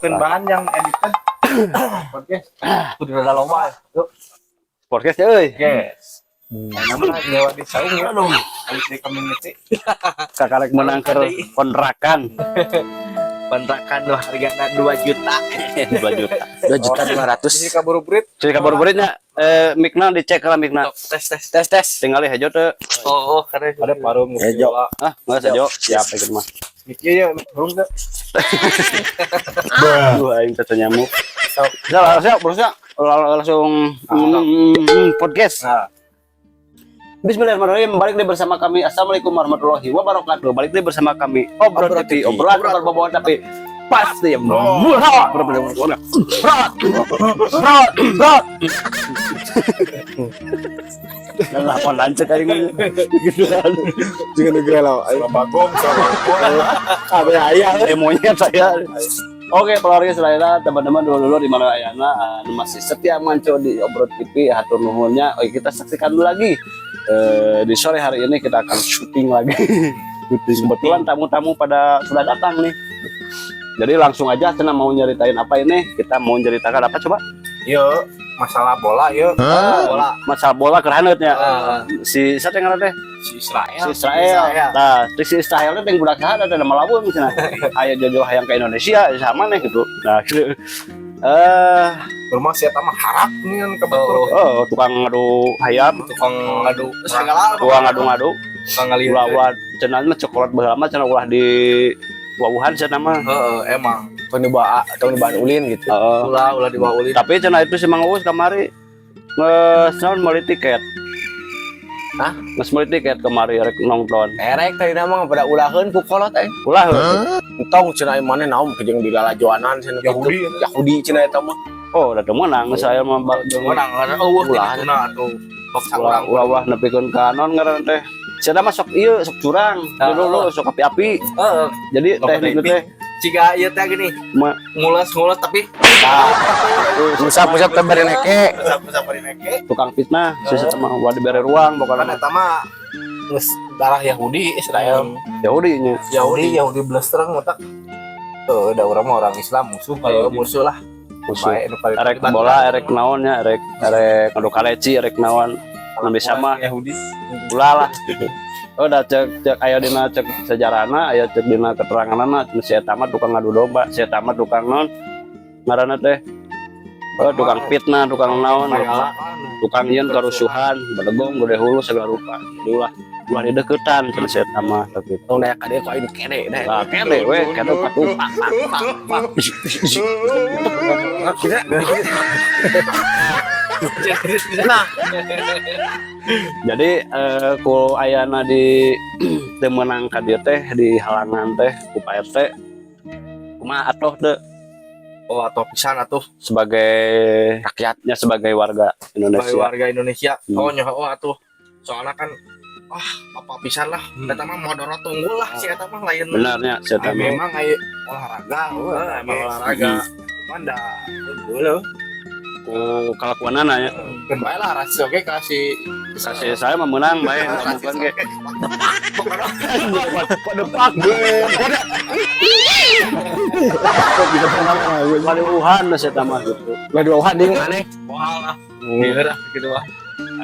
Siapin bahan yang editan podcast. Kudu rada loba. Yuk. Podcast euy. Yes. Nama nyewa di saung ya. Habis di community. Kakarek menang ke kontrakan. Kontrakan nu hargana 2 juta. 2 juta. 2.200.000. Di kabuburit. Jadi kabuburitnya mikna dicek lah mikna. Tok, tes tes. Tes tes. Tinggal hejo teu. Oh, karena Ada parung. Hejo. Ah, enggak sajo. Siap ikut mah. Iya ya, parung teh. Duh, aing teh nyamuk. Siap, siap, bro, siap. Langsung podcast. Nah, Bismillahirrahmanirrahim. Balik deh bersama kami. Assalamualaikum warahmatullahi wabarakatuh. Balik deh bersama kami. Obrol Obrol TV, TV. Obrolan berbobot tapi pasti ya. Berat, berat, berat, berat, berat. Dan lapor lanjut kali ini. Gitu kan. Jangan negara lah. sama bagong, sama bagong. Abe ayah. Monyet saya. Oke, keluarga selain teman-teman dulu-dulu di mana ayana anu masih setia manco di Obrol TV, hatur nuhunnya. Oke, kita saksikan dulu lagi. Di sore hari ini kita akan syuting lagi. Syuting kebetulan tamu-tamu pada sudah datang nih. Jadi langsung aja cenah mau nyeritain apa ini? Kita mau nyeritakan apa coba? Yuk, masalah bola yuk. Bola. Masalah bola keranetnya. Ah. Si siapa yang teh? Si Israel. Si Israel. Nah, si Israel teh yang budak saha ada Malawun cenah. Aya jojo hayang ke Indonesia sama nih gitu. Nah, gitu. Rumah siapa mah harap nih kan kebetul. Oh, tukang ngadu hayam, Tukang ngadu segala. Tukang ngadu-ngadu, Tukang ngalieu. Ulah-ulah cenah mah coklat baheula mah cenah ulah di wawuhan cenah mah. Heeh, emang. Tong dibawa, tong dibawa ulin gitu. Heeh. Ulah ulah dibawa ulin. Tapi cenah itu si Mang Uus kamari geus naon meuli tiket. Hah? Geus meuli tiket kemari rek nonton. Erek tadi nama pada ulaheun ku kolot eh. Ulah heuh. Entong cenah maneh naon jeung di lalajoanan cenah gitu. Yahudi. Yahudi cenah eta mah. Oh, udah teu meunang saya mah jeung Menang karena eueuh Ulah. dituna atuh. Paksa ulah urang. ulah ulah nepikeun ka naon ngaran teh. Cenah mah sok ieu sok curang. Dulu sok api-api. Heeh. Jadi Sok teknik api-api. teh Ciga ieu teh gini. Ngulas-ngulas tapi nah, Musap-musap teh bari neke. Usap-usap neke. Tukang fitnah, saya mah ulah dibere ruang Kan pokoknya. eta mah geus darah Yahudi Israel. Yahudi nya. Yahudi Yahudi blaster ngotak. Tuh, udah orang mah orang Islam musuh kalau kalau musuh lah. Musuh. Baik, nu paling Erek bola, erek naonnya, erek erek ngadu kaleci, erek naon. Nu bisa mah Yahudi. Ulah lah. Oh, dah cek cek aya dina cek sejarahna, aya cek dina keteranganna, si eta mah tukang ngadu domba, si eta mah tukang naon ngaranna teh. Oh, tukang fitnah, tukang naon, tukang ieun kerusuhan, bedegong, gede hulu segala rupa. Jadi ulah ulah dideketan cenah si eta mah gitu. Tong daya ka dieu ku aing kene deh. Nah, kene we, kene patuh pak pak pak pak. Nah, Jadi ku ayana di teu meunang ka dieu teh di halangan teh ku Pak RT. Kumaha atuh teu Oh, atau pisan atuh. Sebagai rakyat nya sebagai warga Sebagai Indonesia. Warga Indonesia. Oh nyoh, oh atuh. Soalnya kan ah apa pisan lah. Eta mah modorot tunggul lah si eta mah lain. Benarnya saya Ay, memang aya olahraga, Heeh, emang olahraga. Cuman da dulu. Ku kalakuanana ya. Kan bae lah rasis oge kasih. Kasih saya mah menang bae bukan ge. What the fuck? Kok bisa menang kali Wuhan lah saya mah gitu. Lah dua Wuhan ding aneh. Moal lah. Iya lah gitu lah.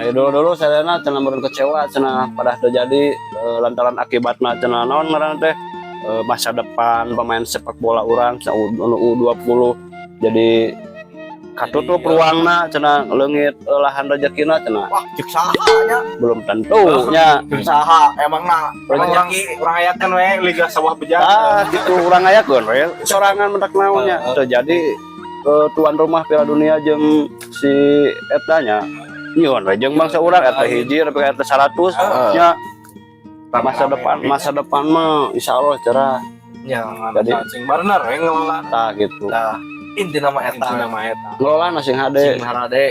Ayo dulu dulu saya cenah meureun kecewa cenah pada terjadi lantaran akibatna cenah naon ngaranna teh masa depan pemain sepak bola urang sa U20 jadi katutup Jadi, ruangna cenah leungit lahan rezekina cenah. Wah, cek saha nya? Belum tentu nya. Cek saha emang na Orang rezeki? Orang ayakeun we Liga Sawah Beja. Ah, gitu urang ayakeun we sorangan mentak naonnya terjadi ke tuan rumah Piala Dunia jeung si eta nya nyieun we jeung bangsa urang RT hiji RT 100 nya. Masa depan mah insya Allah cerah. Ya, Jadi- sing bener we ngelola. Tah gitu. Nah, inti nama eta. Inti nama eta. Ngelola sing hade. Sing harade.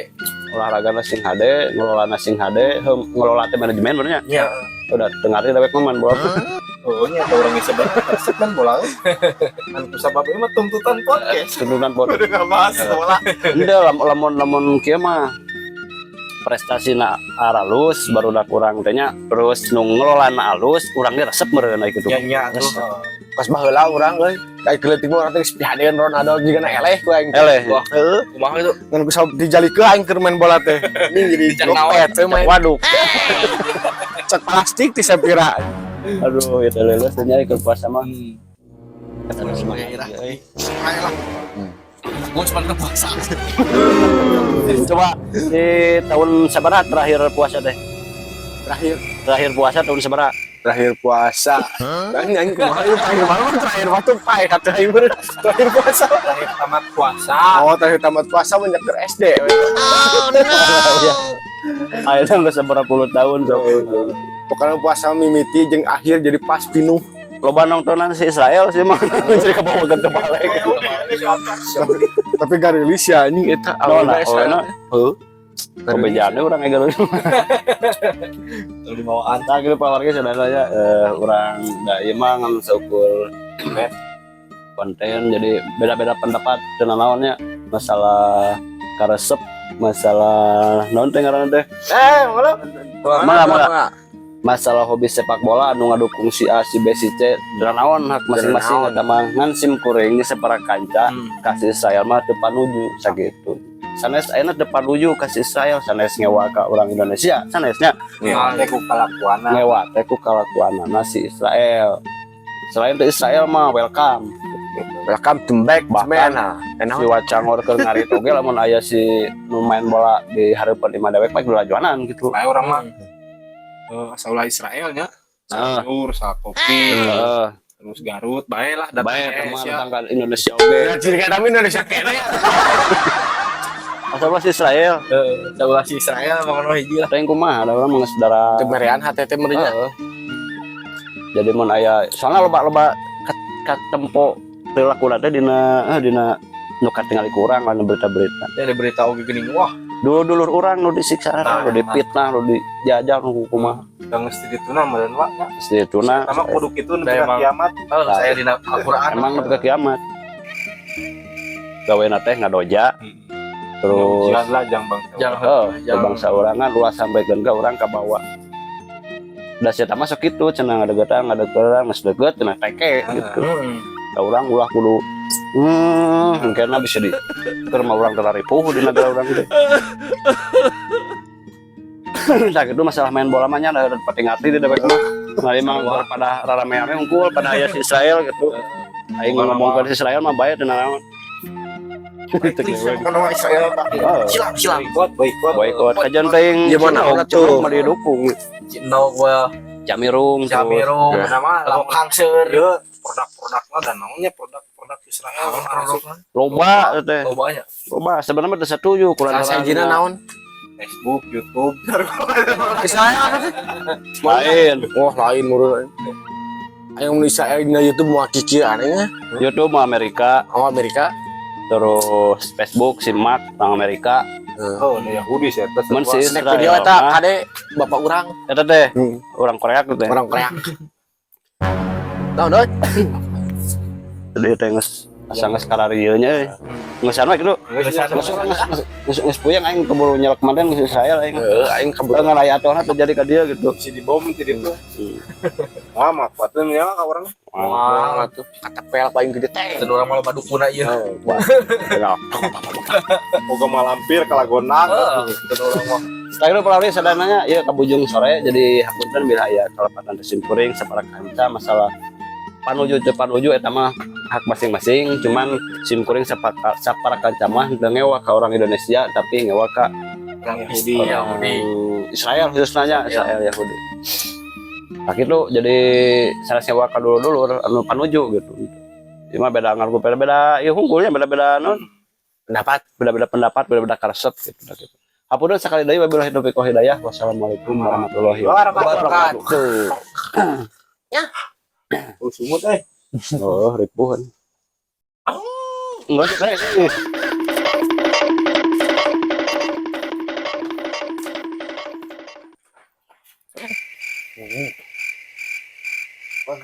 Olahraga sing hade, ngelola sing hade, hem, ngelola teh manajemen bener nya. Ya. Udah tengah dewek mah main bola. Oh, nya atau orang bisa resep kan bola. Kan kusabab ieu mah tuntutan podcast. Tuntutan bola. Udah nggak bahas bola. Ende lamun lamun kieu mah prestasi na aralus baru kurang teh nya, terus nu ngelola na alus urang ge resep meureun gitu. Ya nya tuh. Pas baheula urang euy, Aing leutik mah urang teh geus pihadean Ronaldo jigana eleh ku aing. Eleh. Wah. Heeh. Kumaha itu? Ngan ku sabab dijalikeun aing keur main bola teh. Ini jadi Dicak naon? copet we main. Waduh. Cak plastik ti sapira. Aduh, itu lulus teh nyari keur puasa mah. Kata semangat lah. Semangat lah. Gua cuma ke puasa. Coba di tahun sabaraha terakhir puasa teh? Terakhir Terakhir puasa tahun sabaraha? Terakhir puasa. Dan aing kumaha ieu terakhir malam terakhir waktu pae kata aing bener. Terakhir puasa. Terakhir tamat puasa. Oh, terakhir tamat puasa banyak ke SD. Ayeuna geus sabaraha puluh tahun sok. Pokoknya puasa mimiti jeung akhir jadi pas pinuh. Loba nontonan si Israel sih mah jadi kebawa ke kepala. Tapi gak rilis ya anjing eta Naon awalna oh Israel. Heuh. Kebejane urang ega dulu. Terus dibawaan. Nah, gitu Pak Warga saudaranya urang da ieu mah ngan seukur konten jadi beda-beda pendapat teu naonnya masalah karesep, masalah naon teh ngaranna teh? Eh, malah Mangga, mangga. Masalah hobi sepak bola anu ngadukung si A, si B, si C, teu naon hak masing-masing eta mah ngan sim kuring di sapara kanca ka si Israel mah teu panuju sakitu. Sanes ayeuna teu panuju ka si Israel, sanes ngewa ka urang Indonesia, sanesnya Ngewa teh ku kalakuanna. Ngewa teh ku kalakuanana si Israel. Selain itu Israel mah welcome. Welcome to back Bahkan man. Enak. si Wacangor keur ngarit oge lamun aya si nu main bola di hareupeun imah dewek mah dilajuanan gitu. Nah, urang mah asal ulah Israel nya. Ah. Sayur, sa kopi, Heeh. terus Garut, bae lah datang Bae ke eta mah Asia. datang ka Indonesia oge. Ya ciri kata Indonesia kene. Asal ulah si Israel. Heeh, ulah si Israel makan hiji lah. Teh kumaha da urang mah geus darah. Teu merean hate teh meureun. Heeh. Jadi mun aya soalnya loba-loba katempo perilaku teh dina nu katingali ku urang anu berita-berita. Ya ada berita oge geuning wah. Dulur-dulur urang nu disiksa, nu dipitnah, nu dijajah, nu kumaha. Da geus di dituna meureun wa nya. Geus dituna. Sama kudu kitu nepi Da ka emang. kiamat. Oh, saya dina Al-Qur'an. Emang nepi ka kiamat. Gawena teh ngadoja terus Ujian lah jang bangsa. Jangan. oh, Jangan. bangsa urangan ulah sampai ke urang kabawa. Da sia masuk kitu cenah ngadeukeutan ngadeukeutan geus deukeut cenah teke gitu. Da urang ulah kudu mungkin bisa di keur mah urang teraripuh di negara urang teh. Sakitu masalah main bola mah nya da pati ngarti di dewek mah. Nah, emang pada rarame-rame unggul pada aya si Israel gitu. Aing ngomongkeun si Israel mah bae teu nanaon. Kan orang Israel tak. Oh. Silam silam. Boikot, boikot. Boikot kajian teuing. Iya, mana Cina, ona tuh. mah didukung. Cina gua Camirung terus. Jamirung Ya. nama lamun kangser. Ieu produk-produkna dan naonnya produk-produk Israel masuk Loba teh. Oh banyak. Loba sebenarnya mah teu satuju kurang Rasa jina naon? Facebook, YouTube. Israel apa sih? Lain. Wah, lain murun. Ayo mun Israel dina YouTube moal kikir aneh nya. YouTube mah Amerika, Oh, Amerika. terus Facebook si Mark orang Amerika. Oh, nu Yahudi sih eta. Mun si Snack Israel video eta mah, kade bapak urang, eta teh orang Korea tuh teh. Orang Korea. Tahu doi? Jadi teh geus asa geus kararieu nya euy. Geus anu kitu. Geus Geus geus geus geus puyeng aing keburu nyelek mandan geus Israel aing. Heeh, aing kabur. Ngan aya atuhna terjadi ka dieu gitu. Si dibom ti ditu. Wah, mah kuatkeun ya ka urang. Wah, Wah, tuh katepel paling gede teh. Teu urang mah loba dukuna ieu. Wah. Boga malampir ka Lagonang. Heeh, teu urang mah. Setelah itu pelari sadananya ya kabujung sore jadi hapunten bila aya kalepatan teh simkuring sapara kanca masalah panuju teu panuju eta mah hak masing-masing, cuman simkuring sapara kanca mah teu ngewa ka orang Indonesia tapi ngewa ka Orang Yahudi. orang Yahudi. Israel khususnya nya, Israel Yahudi. Nah gitu jadi salah sewa ka dulur-dulur anu panuju gitu. Cuma beda ngargu beda-beda ieu hungkulnya beda-beda non Pendapat. Beda-beda pendapat, beda-beda karesep gitu nah, gitu. Hapunten sekali deui, wabillahi taufiq wal hidayah. Wassalamualaikum warahmatullahi wabarakatuh. Oh, sumut eh. Oh, ripuhan. Enggak, saya. Wah.